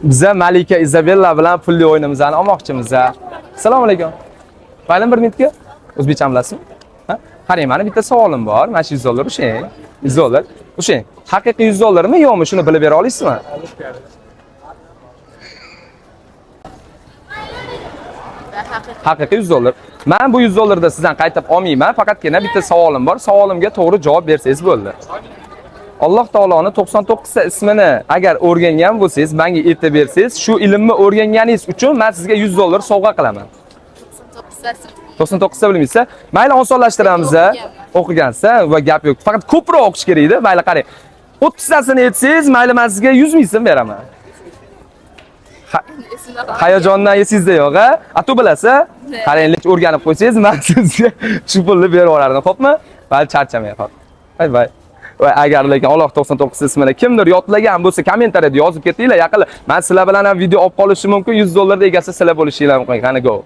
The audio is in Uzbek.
Biza Malika Izabella bilan pulli o'yinimizni olmoqchimiz. Assalomu alaykum. Mayli, bir minutga. O'zbekcha bilasizmi? Ha? Qarang, mani bitta savolim bor. Mana shu 100 dollar ushlang. 100 dollar. Ushlang. Haqiqiy 100 dollarmi, yo'qmi? Shuni bilib bera olasizmi? Haqiqiy 100 dollar. Men bu 100 dollarni sizdan qaytib olmayman, faqatgina bitta savolim bor. Savolimga to'g'ri javob bersangiz bo'ldi. Alloh taoloni 99 ta ismini agar o'rgangan bo'lsangiz, menga aytib bersangiz, shu ilmni o'rganganingiz uchun men sizga 100 dollar sovg'a qilaman. 99 ta bilmaysiz. Mayli, osonlashtiramiz. O'qigansiz va gap yo'q. Faqat ko'proq o'qish kerak edi. Mayli, qarang. 30 tasini aytsangiz, mayli, men sizga 100 ming so'm beraman. Hayajondan esingizda yo'q, a? A tu bilasiz? Qarang, lekin o'rganib qo'ysangiz, men sizga shu pulni berib yuborardim, xo'pmi? Mayli, charchamang, xo'p. Bay bay. Va agar lekin Alloh 99 ismini kimdir yodlagan bo'lsa, kommentariyada yozib ketinglar. Yaqinda men sizlar bilan ham video olib qolishim mumkin. 100 dollarda egasi sizlar bo'lishinglar mumkin. Qani go.